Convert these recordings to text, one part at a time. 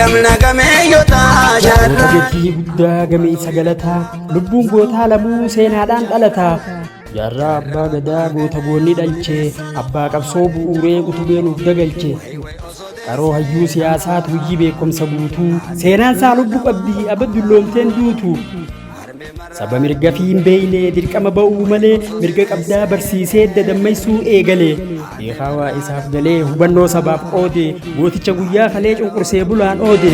Qabna gameeyyota Goota jaarraa. gatii guddaa gameessa galataa, lubbuun gootaa lamuu seenaadhaan dhalataa. Jaarraa abbaa gadaa goota goonni dhalchee, abbaa qabsoo bu'uuree utubee nuuf dagalche. Qaroo hayyuu siyaasaa tuuyyii beekumsa guutuu, seenaan isaa lubbu qabdii abadulloomteen duutu. Saba mirga fi hin beeyne dirqama ba'uu malee mirga qabdaa barsiisee dadammaysuu eegale. Beekaa waa isaaf galee hubannoo sabaaf qoode, gooticha guyyaa kalee cunqursee bulaan oode.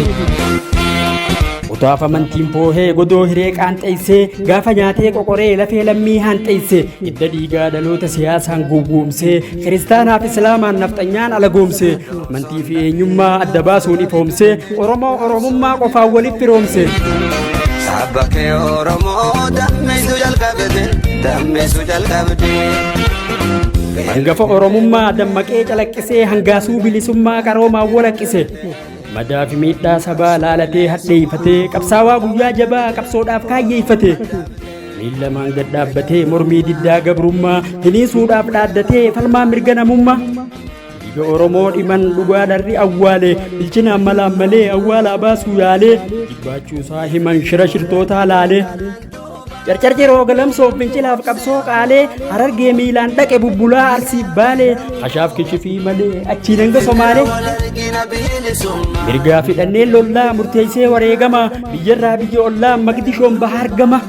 Kutaaf amantiin poohee godoo hiree qaanxeessee, gaafa nyaatee qoqoree lafee lammii haanxeesse, hidda dhiigaa dhaloota siyaasaan gowwoomsee, kiristaanaaf islaamaan nafxanyaan alagoomse, amantii fi eenyummaa adda baasuun ifoomsee, Oromoo Oromummaa qofaan walitti firoomse. Saba kee Oromoo dammeessuu jalqabde, dammeessuu jalqabde. Hangafa Oromummaa dammaqee calaqqisee, hangaasuu bilisummaa qaroomaan walaqqise. Madaa fi miidhaa sabaa laalatee hadheeyfatee, qabsaawaa guyyaa jabaa qabsoodhaaf kaayyeeffate. Miila maan gad dhaabbatee mormii diddaa gabrummaa finiisuudhaaf dhaaddatee falmaa mirga namummaa. Dhiiga Oromoo dhiman dhugaa dharri awwaale, bilchinaan malaan malee awwaalaa baasuu yaalee, jibbaachuusaa himan shira shirtootaa laalee. Carcar ciroo galamsoof fincilaaf qabsoo qaalee, Harargee miilaan dhaqe bubbulaa Arsiif Baalee, hashaaf kishifii malee achiin hanga Somaalee. Wal argina bilisummaa. Mirgaa fidhannee lollaa murteessee wareegama, biyyarraa biyya ollaa Maqdishoon baha argama.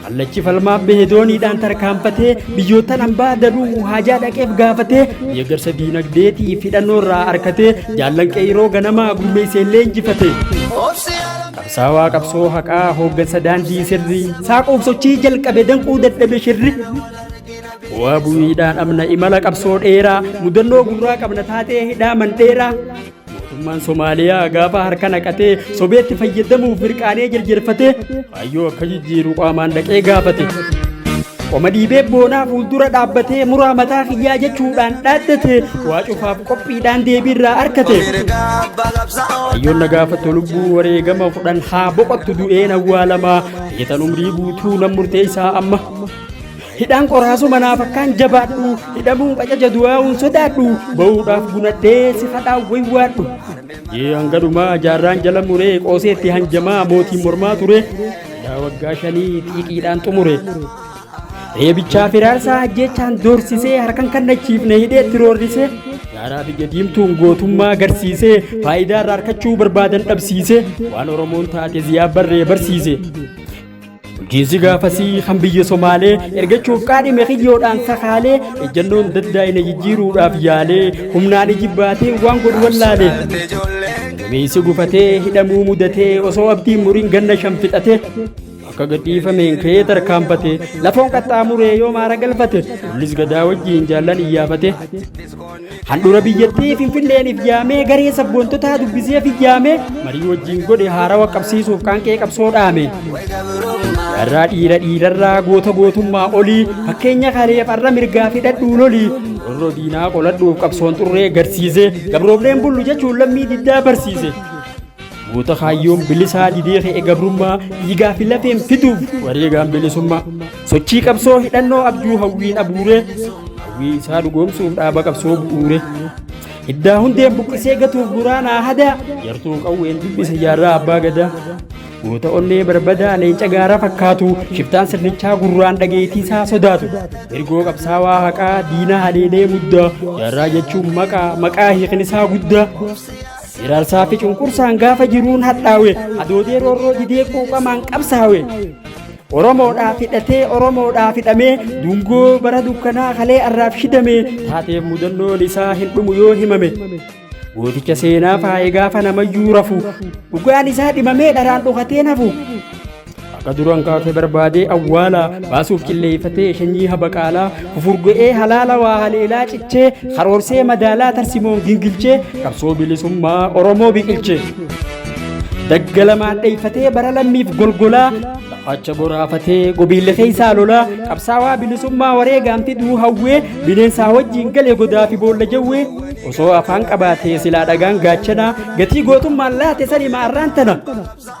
Kallachi falmaa bahe dooniidhaan tarkaanfatee, biyyoottan hambaa danuu haajaa dhaqeef gaafatee, deeggarsa diinagdeetii fidhannoo irraa arkatee, jaallan qeyroo ganamaa gurmeessee illee injifate. Obsi. Qabsaawaa qabsoo haqaa hooggansa daandii sirrii saaquuf sochii jalqabe danquu dadhabe shirri. Bu'aa bu'iidhaan amna imala qabsoo dheeraa, mudannoo gurraa qabna taatee hidhaa mandheeraa. Mootummaan Somaaliyaa gaafa harka naqatee sobeetti fayyadamuuf mirqaanee jirjirfatee, kaayyoo akka jijjiiru qaamaan dhaqee gaafate. Qoma dhiibee boonaa fuuldura dhaabbatee muraa mataa kiyyaa jechuudhaan dhaaddate, waa cufaaf qophiidhaan deebiirraa arkate. Mirga abbaa qabsaa'oo. Hayyoon na gaafattu lubbuu wareegama fudhan haa boqottu du'een awwaalamaa, feetan umrii guutuu nan murteessaa amma. Hidhaan qoraasu manaaf akkaan jabaadhu, hidhamuun qacaja du'aa'uun sodaadhu, ba'uudhaaf gunadhee si kadhaan waywaadhu. Jee hanga dhumaa jaarraan jala muree qooseetti hanjamaa mootiin mormaa ture, hidhaa waggaa 5 xiiqiidhaan xumure. Reebichaa firaarsaa ajjeechaan doorsisee harkan kannachiifne hidheetti roorrisee, gaaraa biyya diimtuun gootummaa agarsiisee, faayidaa irraa harkachuu barbaadan dhabsiisee, waan Oromoon taate ziyaa barree barsiise. Bulchiinsi gaafasii kan biyya Somaalee ergachuuf qaadhime kiyyoodhaan sakaalee, ejjannoon daddaa'ina jijjiiruudhaaf yaalee, humnaan ijibbaatee waan godhu wallaalee. Gameessi gufatee hidhamuu mudatee osoo abdiin muriin ganna 5 fixatee, akka gadhiifameen ka'ee tarkaanfate, lafoon qaxxaamuree yoo maara galfate, lollis gadaa wajjiin jaallan iyyaafate. Handhuura biyyattii Finfinneen if yaamee garee sabboontotaa dubbisee fiyyaamee marii wajjiin godhe haarawa qabsiisuuf qaanqee qabsoo dhaame. Jaarraa dhiira dhiirarraa goota gootummaa olii, fakkeenya kaleef arra mirgaa fidhadhuu lolii, roorroo diinaa qoladhuuf qabsoon xurree garsiise, gabroobleen bullu jechuun lammii diddaa barsiise. Goota kaayyoon bilisaa didee ka'e gabrummaa dhiigaa fi lafeen fiduuf wareegaan bilisummaa. Sochii qabsoo hidhannoo abjuu hawwiin abuuree, hawwii isaa dhugoomsuuf dhaaba qabsoo bu'uure. Hiddaa hundeen buqqisee gatuuf buraanaa hadaa, yartuu qawween dubbise jaarraa abbaa gadaa. Goota onnee barbadaa leenca gaara fakkaatu, shiftaan sirnichaa gurraan dhageettii isaa sodaatu. Mirgoo qabsaawaa haqaa diinaa haleelee muddaa, jaarraa jechuun maqaa maqaa hiikni isaa guddaa. Hiraarsaa fi cunqursaan gaafa jiruun hadhaawe, adoodee roorroo didee quuqamaan qabsaawe. Oromoodhaaf hidhatee Oromoodhaaf hidhamee, dungoo bara dukkanaa kalee arraaf shidame, taateef mudannoon isaa hin dhumu yoo himame. Gooticha seenaa faayee gaafa namayyuu rafu, dhugaan isaa dhimamee dharaan dhokatee nafu. Akka duraan kaafee barbaadee awwaala baasuuf qilleeffatee sanyii habaqaalaa fufurga'ee halaala waa haleelaa cichee karoorsee madaalaa tarsimoon gingilchee qabsoo bilisummaa Oromoo biqilche. Daggalamaan dheeyfatee bara lammiif golgolaa acha boraafatee gobiille keessaa lolaa qabsaawaa bilisummaa wareegaan fiduu hawwee bineensaa wajjiin gale godaa fi boolla jawwee, osoo afaan qabaatee silaa dhagaan gaachanaa gatii gootummaan laate sani maarraan tana.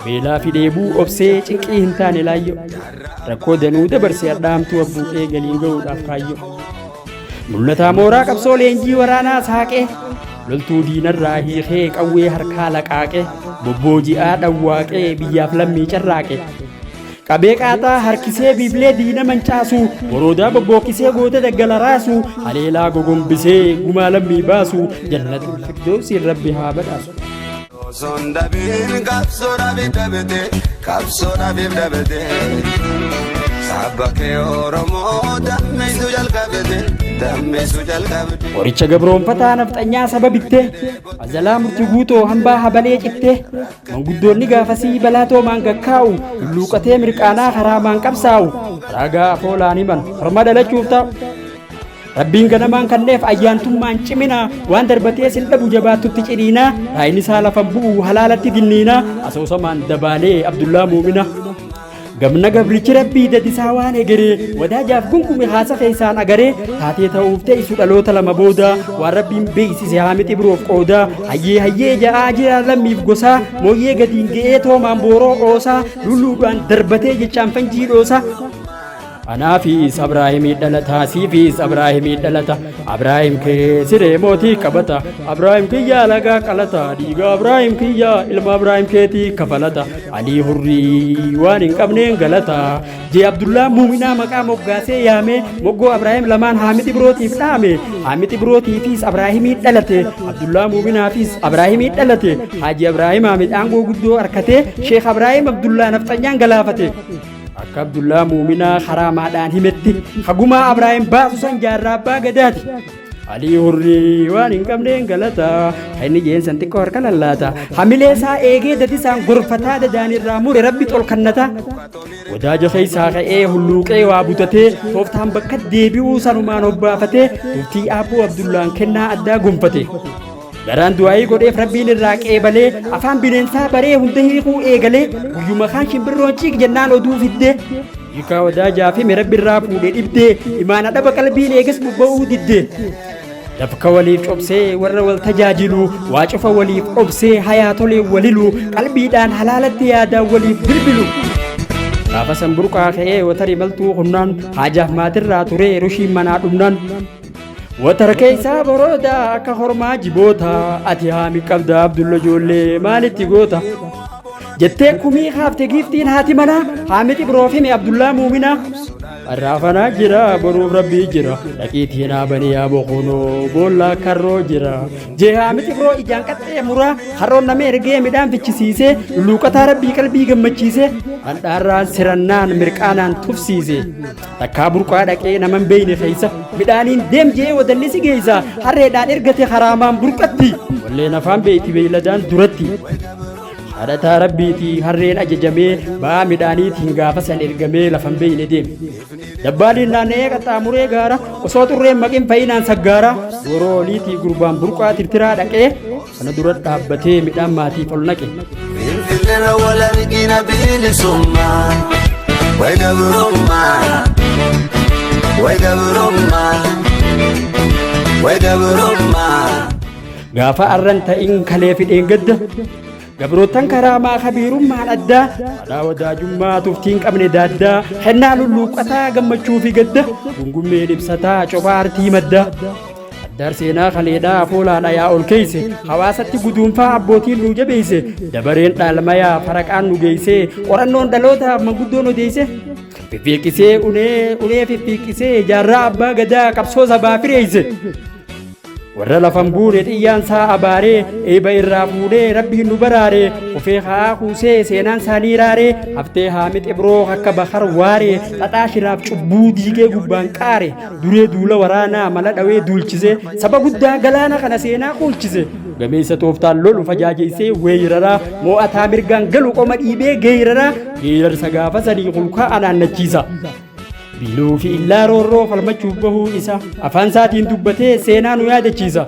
Beelaa fi dheebuu obsee cinqii hin taane laayyo, rakkoo danuu dabarsee hadhaamtuu abbuuqee galiin ga'uudhaaf kaayyoo. Mul'ataa mooraa qabsoo leenjii waraanaa saaqee Loltuu diinarraa hiikee qawwee harkaa laqaaqe, bobbooji'aa dhawwaaqee biyyaaf lammii carraaqe. Qabee qaaxaa harkisee biiblee diina mancaasu, boroodaa bobbookisee goota daggala raasu, haleelaa gogombisee gumaa lammii baasu, jannatul firdawsiin rabbi haa badhaasu. Osoon dhabiin qabsoodhaaf dhabete qabsoodhaaf dhabete sabba kee Oromoo dammeessuu jalqabde dammeessuu jalqabde. Qoricha gabroonfataa nafxanyaa saba bittee, azalaa murtii guutoo hambaa habalee cittee, manguddoonni gaafasii balaa toomaan gakkaa'u, lulluuqatee mirqaanaa karaamaan qabsaa'u, raagaa afoolaan himan horma dhalachuuf ta'u. Rabbiin ganamaan kanneef ayyaantummaan cimina, waan darbatee sin dhabu jabaattutti ciniinaa, raayini isaa lafan bu'u halaalatti dinniinaa, asoosamaan dabaalee Abdullaa Muumina. Gamna gabrichi rabbii dadisaa waan egeree wadaajaaf gungume haasa keessaan agaree taatee ta'uuf teessu dhaloota lama booda waan rabbiin beeksise haamixi biroof qooda hayyee hayyee ja'aa jira lammiif gosaa mooyyee gadiin ga'ee toomaan booroo oosaa lulluudhaan darbatee jechaan fanjii dhoosa. Anaafis Abraahimii dhalata, siifis Abraahimii dhalata. Abraahim kee siree mootii qabata. Abraahim kiyyaa lagaa qalata. Dhiiga Abraahim kiyyaa ilma Abraahim keetii kafalata. Alii hurrii waan hin qabneen galata. Jee Abdullaa Muuminaa maqaa moggaasee yaame moggoo Abraahim lamaan Haamid Ibrootiif dhaame. Haamid Ibrootiifis Abraahimii dhalate. Abdullaa Muuminaafis Abraahimii dhalate. Haaji Abraahim Haamid aangoo guddoo harkatee Sheekh Abraahim Abdullaa nafxanyaan galaafate. Akka Abdullaa Muuminaa karaamaadhaan himetti hagumaa Abraahim baasu san jaarraa abbaa gadaati. Alii hurrii waan hin qabneen galata kan inni jeensan xiqqoo harka lallaata. Hamilee isaa eegee dadisaan gorfataa dadaan irraa mure rabbi xolkannata. Wadaaja keessaa ka'ee hulluuqee waa butatee tooftaan bakka deebi'uu sanumaan hobbaafatee turtii Aabboo Abdullaan kennaa addaa gonfate. Garaan du'aayii godheef rabbiin irraa qeebalee afaan bineensaa baree hunda hiikuu eegalee guyyuma kaan shimbirroon ciik jennaan oduu fiddee hiikaa wadaajaa fi rabbi irraa fuudhee dhibdee imaana dhaba qalbiin eegas bobba'uu diddee. Dafka waliif cobsee warra wal tajaajilu waa cufa waliif obsee hayaa tolee walilu qalbiidhaan halaalatti yaadaan waliif bilbilu. Gaafa san burqaa ka'ee watari maltuu humnaan haajaaf maatirraa turee rushiin manaa dhumnaan. Watar keessaa borooda akka hormaa jiboota ati haami qabda Abdulla ijoollee maalitti goota. Jettee kumii kaafte giiftiin haati manaa haamiti biroof hime Abdullaa Muuminaa. Arraafanaa jira boruuf rabbii jira dhaqiitii naabanii yaa boqonoo boollaa karroo jira. Jee haamiti biroo ijaan qaxxee muraa harroon nama ergee midhaan fichisiisee lulluuqataa rabbii qalbii gammachiisee handhaarraan sirannaan mirqaanaan tufsiise. Takkaa burqaa dhaqee nama hin beeyne keessa midhaaniin deem je'ee wadalli si geessa harreedhaan ergate haraamaan burqatti walleen afaan beeyti beeyladaan duratti. Kadhataa rabbiitii harreen ajajamee ba'aa midhaaniitiin gaafa san ergamee lafa hin beeyne deeme. Dabbaaliin naanna'ee qaxxaamuree gaara osoo xurreen maqin fayinaan saggaara goroo oliitii gurbaan burqaa tirtiraa dhaqee kana dura dhaabbatee midhaan maatiif ol naqe. Finfinneerra wal argina bilisummaa. Way gabrummaa. Way gabrummaa. Way gabrummaa. Gaafa arran ta'in kalee fidheen gadda gabroottan karaamaa kabiirummaan addaa haadhaa wadaajummaa tuftiin qabne daaddaa kennaa lulluuqqataa gammachuu fi gadda gungummeen ibsataa cophaa artii madda. Addaar seenaa kaleedhaa afoolaan ayaa ol keeyse hawaasatti guduunfaa abbootiin nu jabeeyse dabareen dhaalmayaa faraqaan nu geeyse qorannoon dhalootaaf manguddoon odeeyse fiffiiqisee unee unee fiffiiqisee jaarraa abbaa gadaa qabsoo sabaa fireeyse. Warra lafan buune xiyyaan isaa abaaree eeba irraa fuudhee rabbiin nu baraare kufee haa kuusee seenaan isaanii raaree haftee haamix ibroo akka bakar waaree xaxaa shiraaf cubbuu diigee gubbaan qaare duree duula waraanaa mala dhawee duulchise saba guddaa galaana kana seenaa kuulchise gameessa tooftaan lolu fajaajeessee weeyraraa moo'ataa mirgaan galu qoma dhiibee geeyraraa geeyrarsa gaafa sanii hulkaa anaannachiisa. Biiluu fi illaa roorroo falmachuuf bahuu isa afaan isaatiin dubbatee seenaa nu yaadachiisa.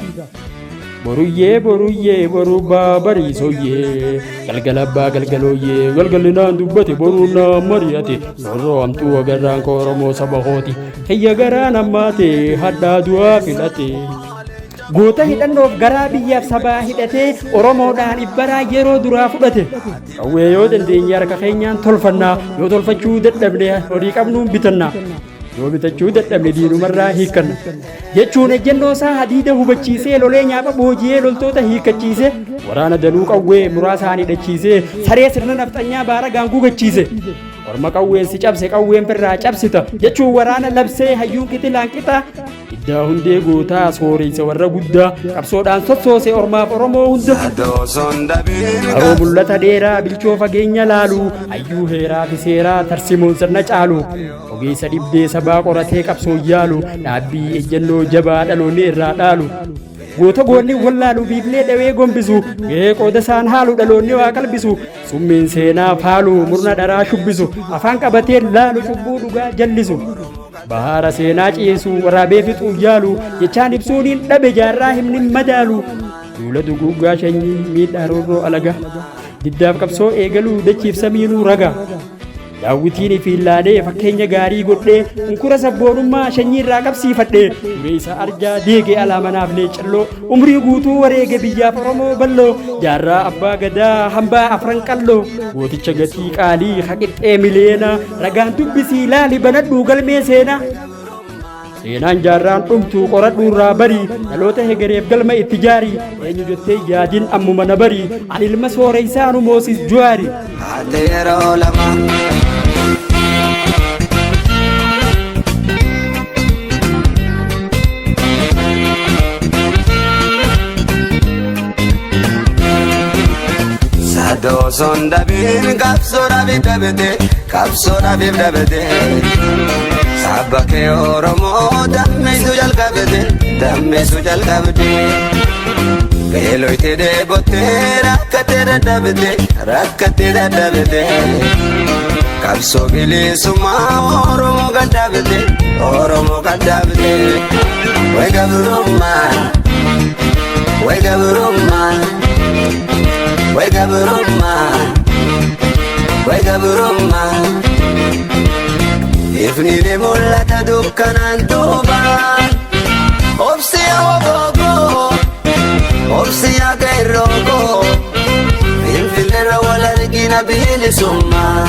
Boruyyee boruyyee boruu baabariisoyyee galgala abbaa galgalooyyee galgalli naan dubbate boruu naan mari'ate roorroo hamtuu agarraan koo Oromoo saba kooti kiyya garaa nammaate hadhaa du'aa filate. Goota hidhannoof garaa biyyaaf sabaa hidhatee Oromoodhaan ibbaraa yeroo duraa fudhate. Qawwee yoo dandeenye harka keenyaan tolfannaa yoo tolfachuu dadhabne horii qabnuun bitannaa. Yoo bitachuu dadhabne diinumarraa hiikkanna. Jechuun ejjennoo isaa hadiida hubachiisee lolee nyaapha booji'ee loltoota hiikkachiise waraana danuu qawwee muraasaan hidhachiisee saree sirna nafxanyaa baara gaanguu gachiise. Orma qawween si cabse qawween firraa cabsita jechuun waraana labsee hayyuun qitilaan qixa iddaa hundee gootaa sooreysa warra guddaa qabsoodhaan sossoose ormaaf Oromoo hunda. Saddoosoon dhabiin Qaroo mul'ata dheeraa bilchoo fageenya laalu hayyuu heeraa fi seeraa tarsimoon sirna caalu ogeessa dhibdee sabaa qoratee qabsoo yaalu dhaabbii ejjennoo jabaa dhaloonni irraa dhaalu. Goota goonni wallaalu biiflee dhawee gombisu gahee qooda isaan haalu dhaloonni waa qalbisu summiin seenaa faalu murna dharaa shubbisu afaan qabatee laalu cubbuu dhugaa jallisu. Bahaara seenaa ciisu waraabee fixuu yaalu jechaan ibsuuniin dhabe jaarraa himni madaalu. Duula duguuggaa shanyii miidhaa roorroo alagaa diddaaf qabsoo eegaluu dachiif samiinuu ragaa. Daawwitiin fi ilaalee fakkeenya gaarii godhee unkura sabboonummaa shanyii irraa qabsiifadhee duree isa arjaa deege alaa manaaf leecalloo umrii guutuu wareege biyyaaf Oromoo balloo jaarraa abbaa gadaa hambaa afran qalloo gooticha gatii qaalii haqixxee miliyeenaa ragaan dubbisii laali banadhuu galmee seenaa. Seenaan jaarraan dhumtuu qoradhuurraa barii dhaloota hegereef galma itti jaarii eenyu jettee yaadin ammuma na barii ani ilma sooreysaa nu moosis juwaari. Haate yeroo lama. Saddoosoon dhabiin qabsoodhaaf dhabete qabsoodhaaf dhabete saba kee Oromoo dammeessuu jalqabete dammeessuu jalqabde beeloyte dheebottee rakkatee dadhabete rakkatee dadhabete qabsoo bilisummaa Oromoo kan dhaabete Oromoo kan dhaabete way gabrummaa way gabrummaa. Way gabrummaa, way gabrummaa. Ifni ni mul'ata dukkanaan duuba. Obsiya wogoogoo, obsiya qeerroogoo. Finfinneerra wal argina bilisummaa.